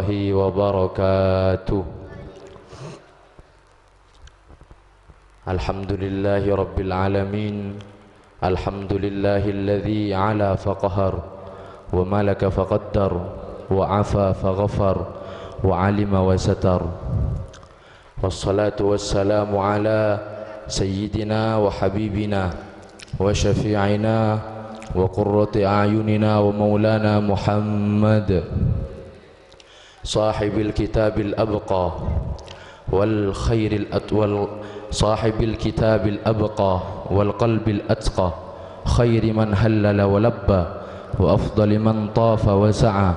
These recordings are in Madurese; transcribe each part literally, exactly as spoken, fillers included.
وبركاته. الحمد لله رب العالمين. الحمد لله الذي علا فقهر، وملك فقدر، وعفا فغفر، وعلم وستر. والصلاة والسلام على سيدنا وحبيبنا وشفيعنا وقرة أعيننا ومولانا محمد، صاحب الكتاب الأبقى والخير الأت-، وال-، صاحب الكتاب الأبقى والقلب الأتقى، خير من هلل ولبى، وأفضل من طاف وسعى،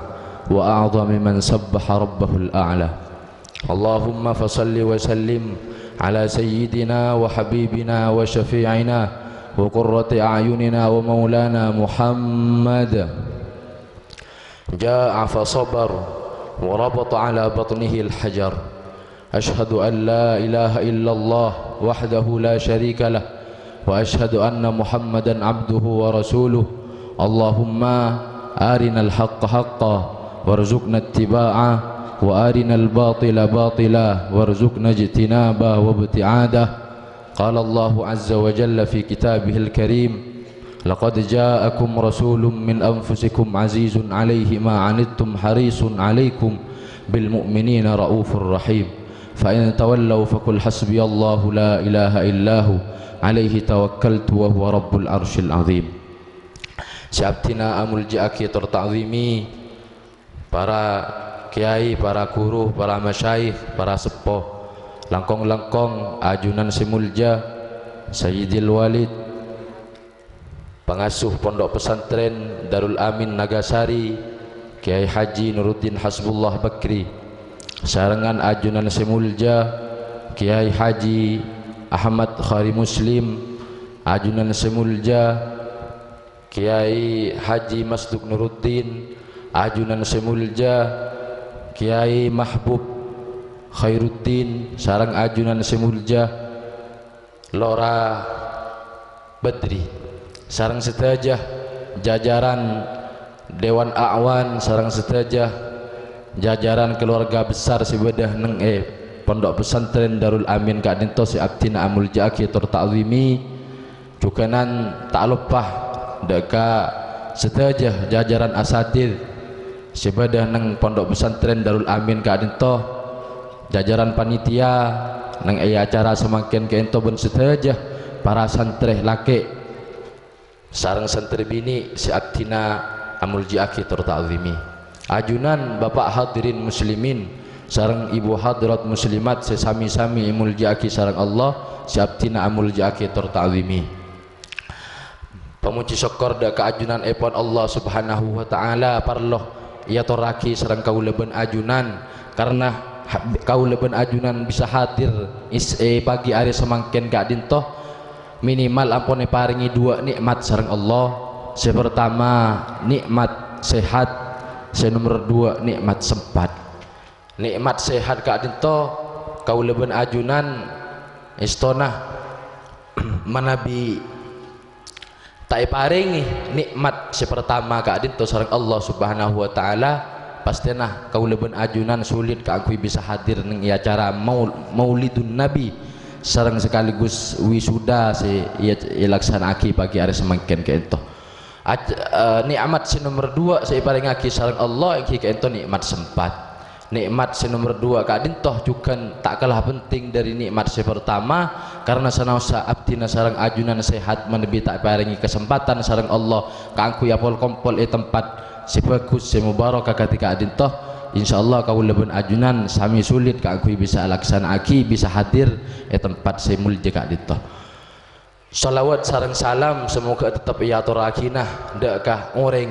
وأعظم من سبح ربه الأعلى. اللهم فصل وسلم على سيدنا وحبيبنا وشفيعنا وقرة أعيننا ومولانا محمد. جاع فصبر وربط على بطنه الحجر. أشهد أن لا إله إلا الله وحده لا شريك له، وأشهد أن محمدا عبده ورسوله. اللهم أرنا الحق حقا وارزقنا اتباعه، وأرنا الباطل باطلا وارزقنا اجتنابه وابتعاده. قال الله عز وجل في كتابه الكريم: لقد جاءكم رسول من أنفسكم عزيز عليه ما عنتم حريص عليكم بالمؤمنين رءوف رحيم. فإن تولوا فقل حسبي الله لا إله إلا هو عليه توكلت وهو رب العرش العظيم. Sè abdhina amolja'aghi tor ta'zimi para kèyaè, para ghuru, para masyayikh, para seppo, langkong-langkong ajunan sè molja Sayyidil Walid, pangasuh Pondok Pesantren Darul Amin Nagasari, Kèyaè Haji Nuruddin Hasbullah Bakri, sarengngan ajunan sè molja Kèyaè Haji Ahmad Khari Muslim, ajunan sè molja Kèyaè Haji Masduk Nuruddin, ajunan sè molja Kèyaè Mahbub Khairuddin, sareng ajunan sè molja Lora Badri, sareng sadhâjâ jajaran Dewan A'wan, sareng sadhâjâ jajaran keluarga besar sè bâdâ neng è Pondok Pesantren Darul Amin ka'dinto sè abdhina amolja'aghi tor ta'zimi. Jhughânan ta' loppa dâ' ka sadhâjâ jajaran asatidz sè bâdâ neng Pondok Pesantren Darul Amin ka'dinto, jajaran panitia neng è acara samangkèn ka'dinto bân sadhâjâ para santrè lakè' sareng santrè binè' sè abdhina amolja'aghi tor ta'zimi. Ajunan Bapak hadirin muslimin sareng Ibu hadirat muslimat sè sami-sami èmolja'aghi sareng Allah, sè abdhina amolja'aghi tor ta'zimi. Pamojhi sokkor dâ' ka ajunanèpon Allah Subhanahu wa Ta'ala parlo èyatorraghi sareng kaulâ bân ajunan, karna ha-, kaulâ bân ajunan bisa hadir is-, è pagi arè samangkèn ka'dinto, minimal ampon èparèngè duwâ' nè'mat sareng Allah. Sè partama, nè'mat sehat. Sè nomer duwâ', nè'mat sempat. Nè'mat sehat ka'dinto, kaulâ bân ajunan èstona manabi ta' èparèngè nè'mat sè partama ka'dinto sareng Allah Subhanahu wa Ta'ala, pastèna kaulâ bân ajunan sulit kaangghuy bisa hadir neng è acara maul-, Maulidun Nabi sareng sekaligus wisuda sè èya-, èlaksana'aghi pagi arè samangkèn ka'dinto. Aj-, eh, nè'mat sè nomer duwâ' sè èparèngaghi sareng Allah èngghi ka'dinto nè'mat sempat. Nè'mat sè nomer duwâ' ka'dinto jhughân ta' kala penting dâri nè'mat sè partama, karna sanaossa abdhina sareng ajunan sehat manabi ta' èparèngè kasempadhân sareng Allah kaangghuy apol-kompol è tempat sè bhâghus, sè mubarak kadhi ka'dinto. Insyaallah kaulâ bân ajunan sami sulit kaangghuy bisa alaksana'aghi, bisa hadir è tempat sè molja ka'dinto. Shalawat sareng salam samoghâ tettep èyatorraghina dâ' ka orèng,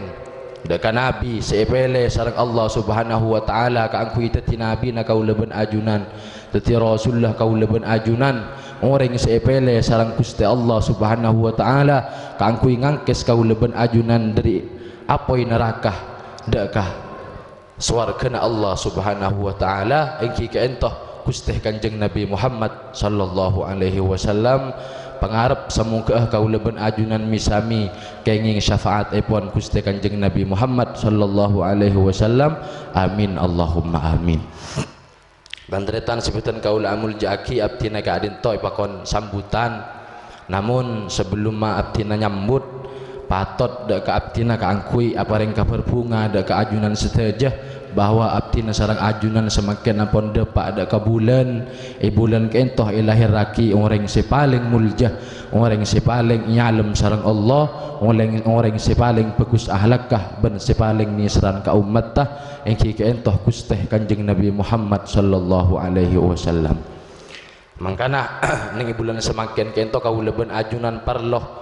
dâ' ka Nabi sè èpèlè sareng Allah Subhanahu wa Ta'ala kaangghuy dhâddhi nabina kaulâ bân ajunan, dhâddhi rasulullah kaulâ bân ajunan, orèng sè èpèlè sareng Ghustè Allah Subhanahu wa Ta'ala kaangghuy ngangkès kaulâ bân ajunan dâri apoy naraka dâ' ka sowarghâna Allah Subhanahu wa Ta'ala, èngghi ka'dinto Ghustè Kanjeng Nabi Muhammad sallallahu alaihi wasallam. Pangarep samogha'a kaulâ bân ajunan mi-sami kèngèng syafa'atèpon Ghustè Kanjeng Nabi Muhammad sallallahu alaihi wasallam. Amin, Allahumma amin. Tan-tarètan sè bhâdhân kaulâ amoljâ'aghi, abdhina ka'dinto èpakon sambutan. Namong, sabellumma abdhina nyambut, patot dhâ' ka abdhina kaangghuy aparèng kabhâr bhunga dhâ' ka ajunan sadhâjâ, bahwa abdhina sareng ajunan samangkèn ampon dâpa' dhâ' ka bulân. È bulân ka'dinto èlahèrraghi orèng sè palèng moljâ, orèng sè palèng èalem sareng Allah, orèng, orèng sè palèng bhâghus ahlakka bân sè palèng nèserran ka ommatta, èngghi ka'dinto Ghustè Kanjeng Nabi Muhammad sallallahu alaihi wasallam. Mangkana, neng è bulân samangkèn ka'dinto kaulâ bân ajunan parlo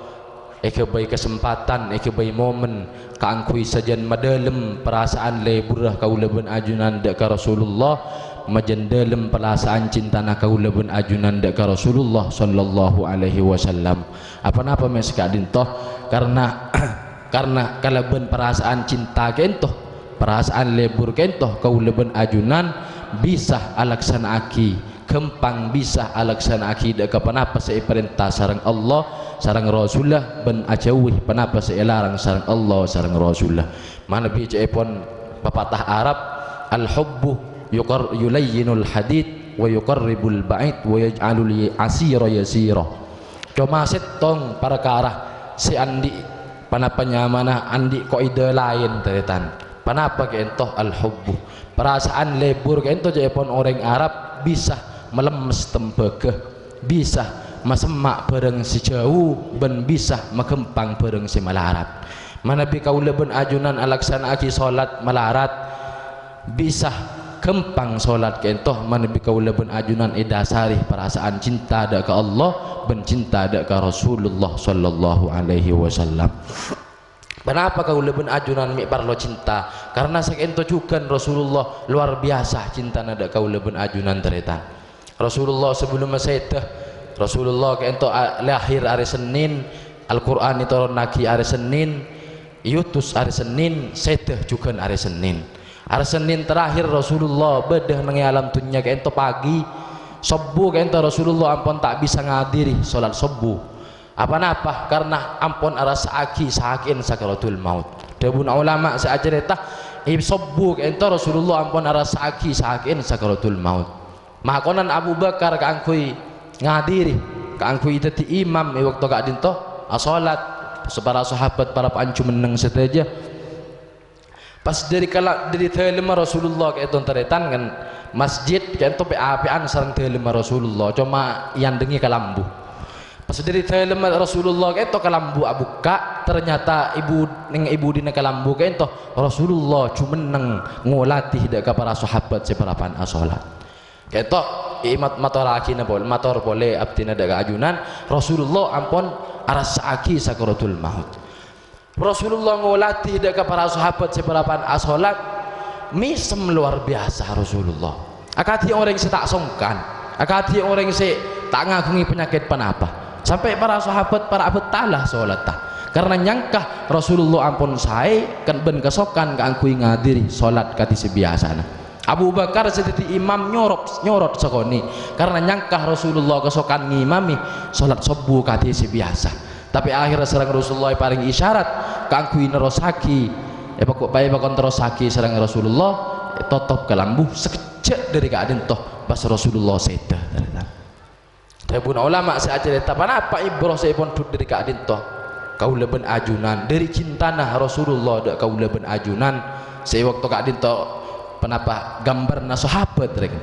èghâbây kasempatan, èghâbây momen kaangghuy sajân madâlem parasaan lebbhurra kaulâ bân ajunan dhâ' ka Rasulullah, majân dâlem parasaan cintana kaulâ bân ajunan dhâ' ka Rasulullah sallallahu alaihi wasallam. Aponapa mè' saka'dinto? Karna, karna kalabân parasaan cinta ka'dinto, parasaan lebbhur ka'dinto, kaulâ bân ajunan bisa alaksana'aghi, ghâmpang bisa alaksana'aghi dhâ' ka ponapa sè èparènta sareng Allah sareng Rasulla bân ajâuwi ponapa sè èlarang sareng Allah sareng Rasulla. Manabi ca'èpon papatah Arab, "Al-hubbu yuqar-, yulayyinul hadid wa yuqarribul ba'id wa yaj'alul asira yasira." Coma sèttong parkara sè andi' ponapa nyamana andi' koida laèn, tarètan. Ponapa ka'dinto al-hubbu? Parasaan lebbhur ka'dinto ca'èpon orèng Arab bisa malemmes tembhâghâ, bisa masemma' bhârâng sè jhâu, bân bisa maghâmpang bhârâng sè malarat. Manabi kaulâ bân ajunan alaksana'aghi solat malarat, bisa ghâmpang solat ka'dinto manabi kaulâ bân ajunan èdhâsarè parasaan cinta dhâ' ka Allah bân cinta dhâ' ka Rasulullah sallallahu alaihi wasallam. Ponapa kaulâ bân ajunan mè' parlo cinta? Karna saka'dinto jhughân Rasulullah lowar biyasa cintana dhâ' kaulâ bân ajunan, tarètan. Rasulullah sabellumma sèdhâ, Rasulullah ka'dinto a-, lahèr arè Sennèn, Al-Qur'an ètoronnaghi arè Sennèn, èotos arè Sennèn, sèdhâ jhughân arè Sennèn. Arè Sennèn terakhir Rasulullah bâdâ neng è alam dhunnya ka'dinto pagi, sobbhu ka'dinto Rasulullah ampon ta' bisa ngadhiri solat sobbhu. Aponapa? Karna ampon arassa'aghi sakè'en sakaratul maut. Dhâbuna ulama sè acarèta, è sobbhu ka'dinto Rasulullah ampon arassa'aghi sakè'en sakaratul maut. Makonan Abu Bakar kaangghuy ngadhiri, kaangghuy dhâddhi imam è bâkto ka'dinto asolat, sè para sahabat para panjhumenneng sadhâjâ. Pas dhâri kala-, dhâri dâlemma Rasulullah ka'dinto tarètan kan masjid ka'dinto pè'-apè'an sareng dâlemma Rasulullah, coma èandhengngè kalambhu. Pas dhâri dâlemma Rasulullah ka'dinto kalambhu abukka', ternyata è bu-, neng è budina kalambhu ka'dinto Rasulullah jhumenneng ngolatè dhâ' ka para sahabat sè parappa'na asolat. Ka'dinto, i-, mat-, matorraghina pol-, mator polè abdhina dhâ' ka ajunan, Rasulullah ampon arassa'aghi sakaratul maut. Rasulullah ngolatè dhâ' ka para sahabat sè parappa'na asolat, mèsem lowar biyasa Rasulullah. Akadhi orèng sè ta' songkan, akadhi orèng sè ta' ngaghungè panyakèt ponapa. Sampè' para sahabat para' abhâtala solatta, karna nyangka Rasulullah ampon saè kan bân kasokan kaangghuy ngadhiri solat kadhi sè biyasana. Abu Bakar sè dhâddhi imam nyorop-, nyorot sakonè', karna nyangka Rasulullah kasokan ngimami solat sobbhu kadhi sè biyasa. Tapè akhèrra sareng Rasulullah èparèng isyarat kaangghuy nerrossaghi, èpako-, èpakon terrossaghi sareng Rasulullah, ètotop kalambhu sakejjhâ' dhâri ka'dinto pas Rasulullah sèdhâ. Dhâbuna ulama sè acarèta, ponapa èbro sè èpondhut dhâri ka'dinto? Kaulâ bân ajunan, dhâri cintana Rasulullah dhâ' kaulâ bân ajunan, sè è bâkto ka'dinto ponapa gambarna sahabat, rèng.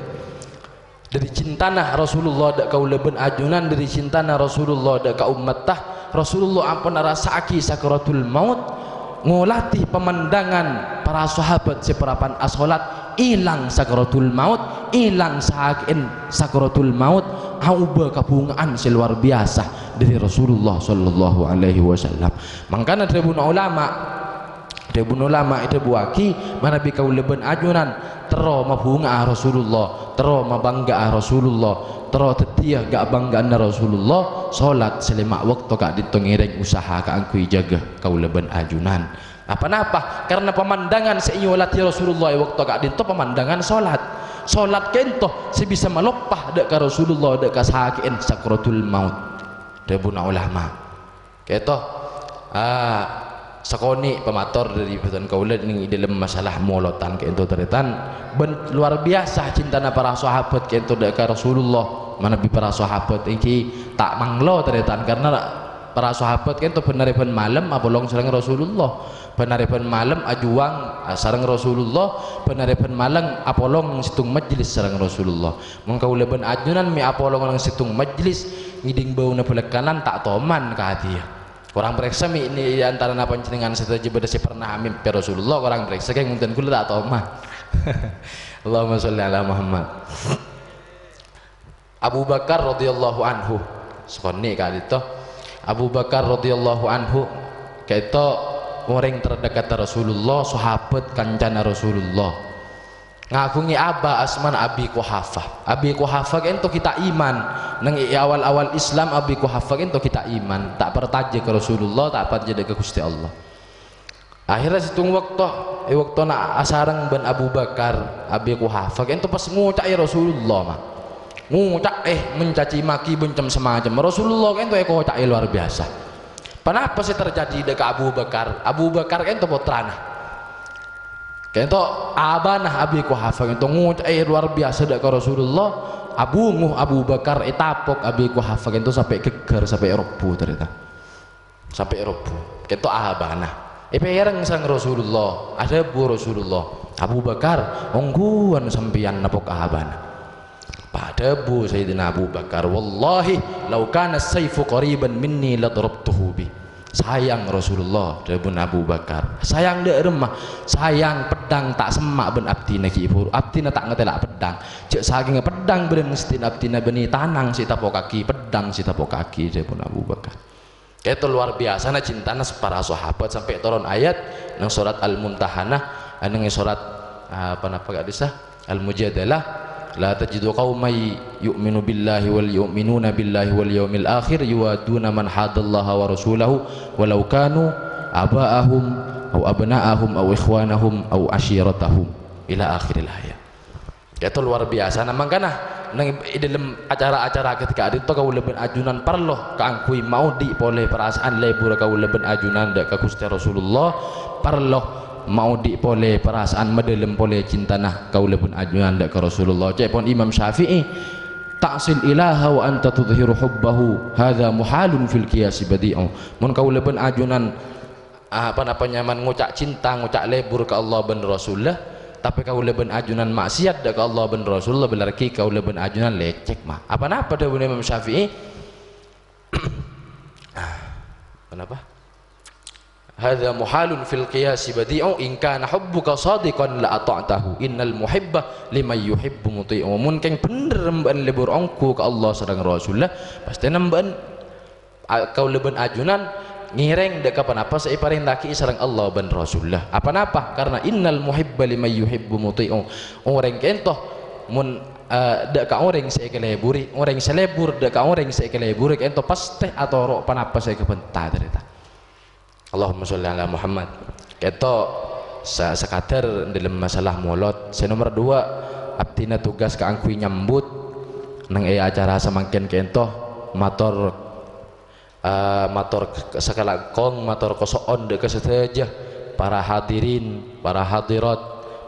Dhâri cintana Rasulullah dhâ' kaulâ bân ajunan, dhâri cintana Rasulullah dhâ' ka ommatta, Rasulullah ampon arassa'aghi sakaratul maut, ngolatè pamandangan para sahabat sè parappa'na asolat, èlang sakaratul maut, èlang sakè'en sakaratul maut, aobâ kabhungaan sè lowar biyasa dhâri Rasulullah sallallahu alaihi wasallam. Mangkana dhâbuna ulama, dhâbuna ulama èdhâbuwaghi, manabi kaulâ bân ajunan terro mabhunga'a Rasulullah, terro mabângga'a Rasulullah, terro dhâddhiyâ ghâ-, bângga'anna Rasulullah, solat sè lèma' bâkto ka'dinto ngèrèng usaha kaangghuy jâgâ kaulâ bân ajunan. Aponapa? Karna pamandangan sè èolatè Rasulullah è bâkto ka'dinto pamandangan solat. Solat ka'dinto sè bisa maloppa dhâ' ka Rasulullah, dhâ' ka sakè'en sakaratul maut. Dhâbuna ulama. Ka'dinto, ah, sakonè' pamator dhâri bhâdhân kaulâ neng è dhâlem masalah molodhân ka'dinto tarètan. Bân luar biasa cintana para sahabat ka'dinto dhâ' ka Rasulullah. Manabi para sahabat èngghi ta' manglo tarètan, karna para sahabat ka'dinto bân arè bân malem apolong sareng Rasulullah. Bân arè bân malem ajuwâng, ah, sareng Rasulullah. Bân arè bân malem apolong sèttong majlis sareng Rasulullah. Mon kaulâ bân ajunan mè' apolong neng sèttong majlis, ngèdhing bâuna bâlâkkanan ta' toman kadhiyâ. Korang parèksa mè' è antarana panjhennengngan sadhâjâ bâdâ sè pernah amèmpè Rasulullah, korang parèksa kèng, bhunten kaulâ ta' toman. Allahumma sholli ala Muhammad. Abu Bakar radhiyallahu anhu, sakonè' ka'dinto. Abu Bakar radhiyallahu anhu, ka'dinto orèng terdekkatta Rasulullah, sahabat kancana Rasulullah. Ngaghungè aba asmana Abi Quhafah. Abi Quhafah ka'dinto ghi' ta' iman. Neng è awal-awal Islam Abi Quhafah ka'dinto ghi' ta' iman. Ta' parcajâ ka Rasulullah, ta' parcajâ ka Ghustè Allah. Akhèrra sèttong bâkto, è bâktona asareng bân Abu Bakar, Abi Quhafah ka'dinto pas ngoca'è Rasulullah, ma. Ngoca'è, mencaci maki bân cem-, samacem. Rasulullah ka'dinto èkoca'è luar biasa. Ponapa sè terjadi dhâ' ka Abu Bakar? Abu Bakar ka'dinto pottrana. Ka'dinto abana Abi Quhafah ka'dinto ngoca'è luar biasa dhâ' ka Rasulullah. Abungo Abu Bakar ètapok Abi Quhafah ka'dinto sampè' ghâgghâr, sampè' robbhu tarètan. Sampè' robbhu. Ka'dinto abana. Èpèrèng sareng Rasulullah. Adhâbu Rasulullah, "Abu Bakar, ongghuwân sampèyan napok abana." Pas adhâbu Sayyidina Abu Bakar, "Wallahi, law kana as-sayfu qariban minni ladarabtuhu bih." "Sayang Rasulullah," dhâbuna Abu Bakar. "Sayang dhâ' remma, sayang peddhâng ta' semma' bân abdhina ghi' bhuru. Abdhina ta' ngatèla' peddhâng. Jhâ' sakèngnga peddhâng bârâmma sè abdhina bânnè, tanang sè ètapokaghi, peddhâng sè ètapokaghi," dhâbuna Abu Bakar. Ka'dinto luar biasana cintana para sahabat sampè' toron ayat neng sorat Al-Mumtahanah, eh, neng sorat, eh, ponapa ka'dissa? Al-Mujadalah, "La tajidu qauman yu'minu billahi wal yu'minuna billahi wal yaumil akhir yuwadduna man haddallaha wa rasulahu walau kanu aba'ahum aw abna'ahum aw ikhwanahum aw ashiratahum," ila akhiril ayat. Ka'dinto luar biasana, mangkana neng è dhâlem acara-acara ghâtèka ka'dinto kaulâ bân ajunan parlo kaangghuy maodi' polè parasaan lebur kaulâ bân ajunan dhâ' ka Ghustè Rasulullah, parlo maodi' polè parasaan, madhâlem polè cintana kaulâ bân ajunan dhâ' ka Rasulullah. Ca'èpon Imam Syafi'i, "Ta'sil ilaha wa anta tudhiru hubbahu, hadza muhalun fil qiyasi badi'u." Mon kaulâ bân ajunan, apa, napa nyamana ngoca' cinta, ngoca' lebur ka Allah bân Rasulullah, tapè kaulâ bân ajunan maksiat dhâ' ka Allah bân Rasulullah, berarti kaulâ bân ajunan lècèk, ma. Apa napa dhâbuna Imam Syafi'i? Ah, ponapa? "Hadza muhalun fil qiyasi badi'u, in kana hubbuka shadiqan la ata'tahu, innal muhibba liman yuhibbu muti'u." Mon kèng bhendher embhâ'ân lebur ongghu ka Allah sareng Rasulullah, pastèna embhâ'ân, a-, kaulâ bân ajunan ngèrèng dhâ' ka ponapa sè èparènta'aghi sareng Allah bân Rasulullah. Apa napa? Karna, "Innal muhibba liman yuhibbu muti'u." Orèng ka'dinto mon, eh, dhâ' ka orèng sè èkaleburi, orèng sè lebur dhâ' ka orèng sè èkaleburi ka'dinto pastè atoro' ponapa sè èkabhenta tarètan. Allahumma sholli ala Muhammad. Ka'dinto sa-, sakadhâr dhâlem masalah molod. Sè nomer duwâ', abdhina tugas kaangghuy nyambut neng è acara samangkèn ka'dinto mator, eh, mator k-, sakalangkong, mator kaso'on dhâ' ka sadhâjâ para hadirin, para hadirat,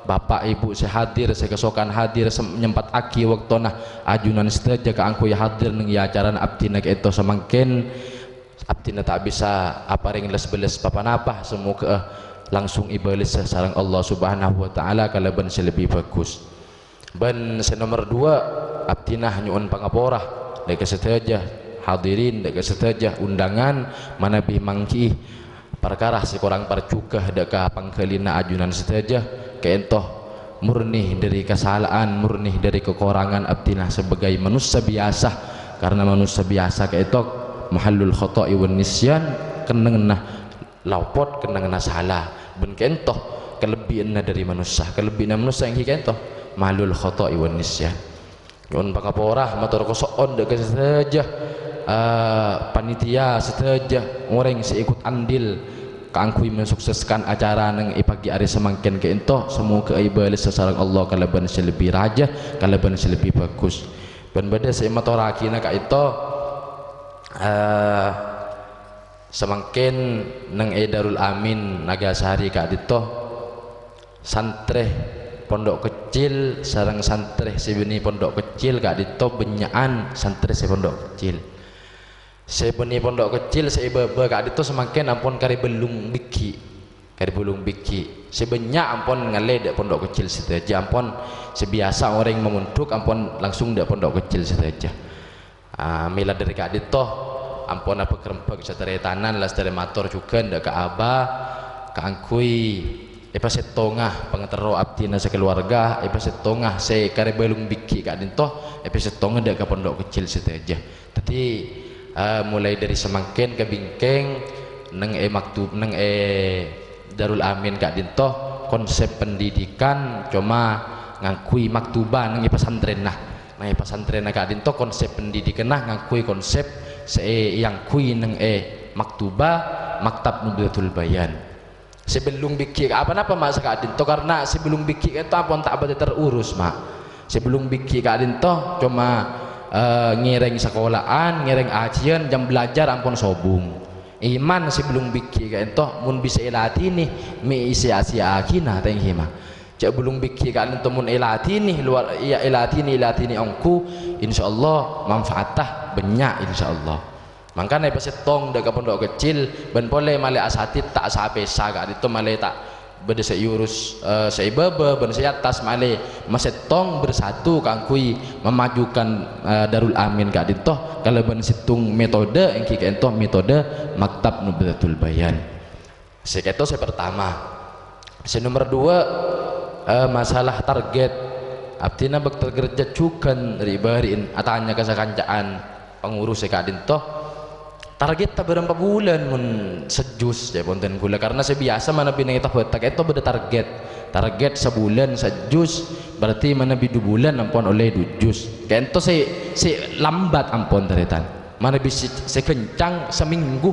bapa' ibu sè hadir, sè kasokan hadir, sem-, nyempataghi bâktona ajunan sadhâjâ kaangghuy hadir neng è acarana abdhina ka'dinto samangkèn. Abdhina ta' bisa aparèng les-bellès pa-ponapa, samoghâ'â langsung èbâlessa sareng Allah Subhanahu wa Ta'ala kalabân sè lebbi bhâghus. Bân sè nomer duwâ', abdhina nyo'on pangapora dhâ' ka sadhâjâ hadirin, dhâ' ka sadhâjâ undangan, manabi mangghi'i parkara sè korang parjhughâ dhâ' ka pangghâlina ajunan sadhâjâ, ka'dinto murni dhâri kasala'an, murni dhâri kakorangan abdhina sabâgâi manossa biyasa, karna manossa biyasa ka'dinto mahallul khata'i wan nisyan, kennengnganna lopot, kennengnganna sala, bân ka'dinto kalebbiyânna dhâri manossa, kalebbiyânna manossa èngghi ka'dinto mahallul khata'i wan nisyan. Nyo'on pangapora, mator kaso'on dhâ' ka sadhâjâ, eh, panitia sadhâjâ, orèng sè ikut andil kaangghuy mensukseskan acara neng è pagi arè samangkèn ka'dinto, samoghâ'â èbâlessa sareng Allah kalabân sè lebbi rajâ, kalabân sè lebbi bhâghus. Bân bâdâ sè èmatorraghina ka'dinto, Eh, samangkèn neng è Darul Amin Nagasari ka'dinto, santrè pondhuk keccil sareng santrè sè bânnè pondhuk keccil ka'dinto bânnya'an santrè sè pondhuk keccil. Sè bânnè pondhuk keccil sè è bâbâ ka'dinto samangkèn ampon karè bâllung bigghi'. Karè bâllung bigghi'. Sè bânnya' ampon ngallè dâ' pondhuk keccil sadhâjâ, ampon sè biyasa orèng mamondhuk ampon langsung dâ' pondhuk keccil sadhâjâ. Ah, mèla dhâri ka'dinto, ampon abâk-rembâk sataretanan, lastarè mator jhughân dâ' ka Aba, kaangghuy èpasèttonga pangaterro abdhina sakalowarga, èpasèttonga sè karè bâllung bigghi' ka'dinto, èpasèttonga dâ' ka pondhuk keccil sadhâjâ. Dhâddhi, eh, mulai dhâri samangkèn ka bingkèng, neng è maktub-, neng è Darul Amin ka'dinto, konsep pendidikan coma ngangghuy maktuba neng è pasantrènna. Neng è pasantrènna ka'dinto konsep pendidikanna ngangghuy konsep sè èangghuy neng è maktuba, Maktab Nubdhatul Bayan. Sè bâllung bigghi' ka apa napa, Ma', saka'dinto? Karna sè bâllung bigghi' ka'dinto ampon ta' patè terurus, Ma'. Sè bâllung bigghi' ka'dinto coma, eh, ngèrèng sakola'an, ngèrèng ajiyân, jhâm bhâlâjhâr ampon sobung. Iman sè bâllung bigghi' ka'dinto mon bisa èladhinè, mè' èsèya-sèya'aghina, ta' ènggi, Ma'. Jhâ' bâllung bigghi' ka'dinto mon èladhinè, luar, iyâ, èladhinè, èladhinè ongghu, insyaallah manfaatta bânnya', insyaallah. Mangkana èpasèttong dâ' ka pondhuk keccil, bân polè malè asatid ta' sa-pèsa ka'dinto malè ta' bâdâ sè èurus, eh, sè è bâbâ bân sè è attas malè masèttong bersatu kaangghuy memajukan, eh, Darul Amin ka'dinto kalabân sèttong metode ènggi ka'dinto metode Maktab Nubdhatul Bayan. Sè ka'dinto sè partama. Sè nomer duwâ', eh, masalah target. Abdhina bâkto kerja jhughân ri'-bâri'in atanya ka sakanca'an pangurus sè ka'dinto. Targetta bârâmpa bulân mon sajus, ca'èpon dhân kaulâ. Karna sè biyasa manabi neng è Tabata ka'dinto bâdâ target. Target sabulân sajus, berarti manabi du bulân ampon ollè du jus. Ka'dinto sè, sè lambat ampon, tarètan. Manabi sè, sè kencang samènggu.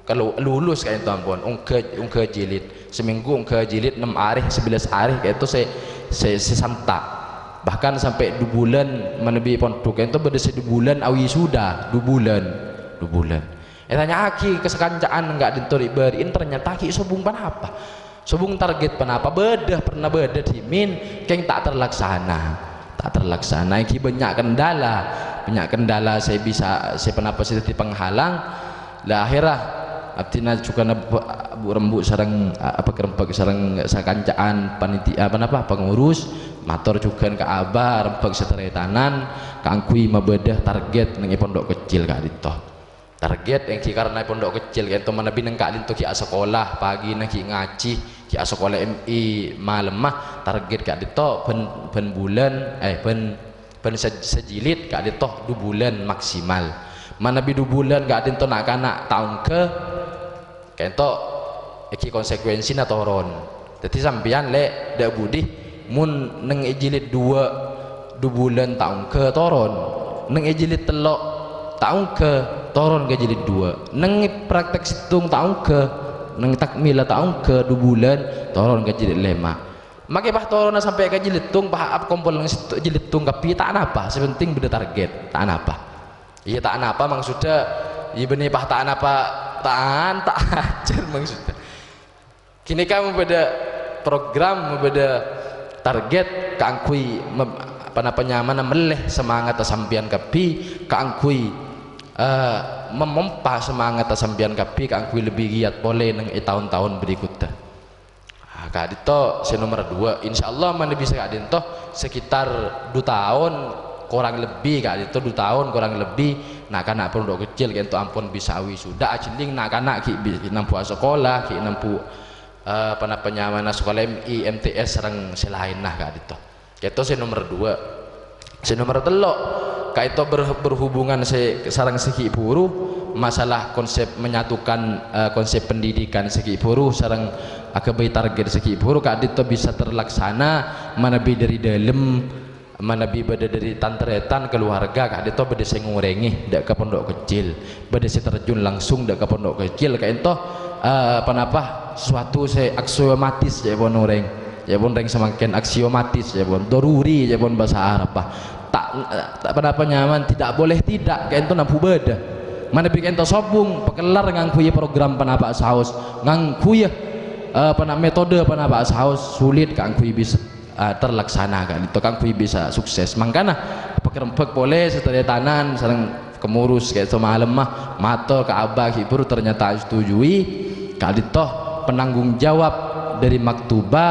Kalau lulus ka'dinto ampon, ongghâ, ongghâ jilid. Samènggu ongghâ jilid, nem arè, sabellâs arè, ka'dinto sè, sè, sè santa'. Bahkan sampè' du bulân manabi pondhuk, ka'dinto bâdâ sè du bulân awisuda, du bulân, du bulân. Ètanya'aghi ka sakanca'an ka'dinto ri'-bâri'in, ternyata ghi' sobung ponapa. Sobung target ponapa, bâdâ, pernah bâdâ dhimèn, kèng ta' terlaksana. Ta' terlaksana, ènggi bânnya' kendala. Bânnya' kendala sè bisa, sè ponapa sè dhâddhi penghalang. La, akhèrra abdhina jhughân abu-, abu-, rembu' sareng, a-, abâk-rembâk sareng sakanca'an paniti-, apa napa, pengurus, mator jhughân ka Aba, rembâk satarètanan, kaangghuy mabâdâ target neng è pondhuk keccil ka'dinto. Target ènggi karna è pondhuk keccil ka'dinto manabi neng ka'dinto ghi' asakola, pagina ghi' ngajhi, ghi' asakola M I malemma, target ka'dinto bân, bân bulân, eh, bân Bân sa-, sajilid ka'dinto du bulân maksimal. Manabi du bulân ka'dinto na'-kana' ta' ongghâ, ka'dinto ènggi konsekuensina toron. Dhâddhi sampèyan, Lè', dâ' budi, mon neng è jilid duwâ' du bulân ta' ongghâ, toron. Neng è jilid tello' ta' ongghâ, toron ka jilid duwâ'. Neng è praktek sèttong ta' ongghâ, neng takmila ta' ongghâ du bulân, toron ka jilid lèma'. Makè pas toronna sampè' ka jilid tong, pas ap-, kompol neng sèttong jilid tong kabbhi, ta' napa, sè penting bâdâ target, ta' napa. Iyâ, ta' napa maksudda, iyâ bânnè pas ta' napa, ta'-, ta' ajhâr maksudda. Ghânèka mabâdâ program, mabâdâ target kaangghuy mem-, apa napa nyamana mellè samangatta sampèyan kabbhi, kaangghuy, eh, mamompa samangatta sampèyan kabbhi kaangghuy lebbi giyat polè neng è taon-taon berikutda. Ah, ka'dinto sè nomer duwâ'. Insyaallah manabi sè ka'dinto sekitar du taon korang lebbi, ka'dinto du taon korang lebbi, na'-kana' pondhuk keccil ka'dinto ampon bisa awisuda, ajhelling na'-kana' ghi' bi-, nambu asakola, ghi' nambu, eh, apa napa nyamana sakola M I, M T S sareng sè laènna ka'dinto. Ka'dinto sè nomer duwâ'. Sè nomer tello', ka'dinto ber-, berhubungan sè sareng sè ghi' bhuru, masalah konsep menyatukan, eh, konsep pendidikan sè ghi' bhuru sareng aghâbây target sè ghi' bhuru ka'dinto bisa terlaksana manabi dâri dâlem, manabi bâdâ dâri tan-tarètan, keluarga, ka'dinto bâdâ sè ngorèngè dâ' ka pondhuk keccil. Bâdâ sè terjun langsung dâ' ka pondhuk keccil, ka'dinto, eh, apa napa, sesuatu sè aksiomatis, ca'èpon orèng, ca'èpon orèng samangkèn, aksiomatis, ca'èpon, doruri, ca'èpon bhâsa Arabbhâ. Ta', eh, ta', apa napa nyamana, tidak boleh tidak, ka'dinto nambu bâdâ. Manabi ka'ento sobung, pakellar ngangghuy program panapa saos, ngangghuy, eh, pana-, metode panapa saos, sulit kaangghuy bisa, eh, terlaksana ka'ento, kaangghuy bisa sukses. Mangkana, pakerembhek polè sataretanan sareng kemurus ka'ento malem mah, mator ka Abah Ghi' Buru ternyata setujui, ka'ento penanggung jawab dari Maktuba,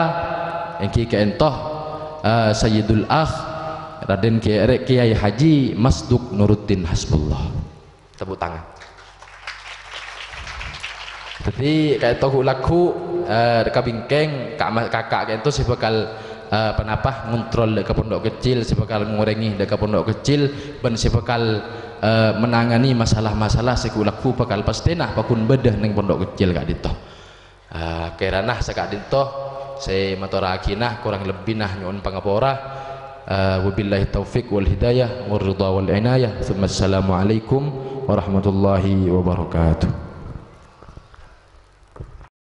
èngghi ka'ento, eh, Sayyidul Akh, Raden Kiai, Kiai Haji Masduk Nuruddin Hasbullah. Tepuk tangan. Dhâddhi, ka'ento ghu-, lagghu', eh, ka bingkèng, ka-, kaka' ka'ento sè bhâkal, eh, panapa, ngontrol dâ' ka pondhuk kecil, sè bhâkal ngorèngè dâ' ka pondhuk kecil, bân sè bhâkal, eh, menangani masalah-masalah sè ghu-, lagghu' bhâkal pastèna pagghun bâdâ neng pondhuk kecil ka'dinto. Eh, kèrana saka'dinto sè matorraghina, korang lebbina nyo'on pangapora. Eh, wabillahi taufiq wal hidayah, wal ridha wal inayah. Tsumma assalamualaikum warahmatullahi wabarakatuh.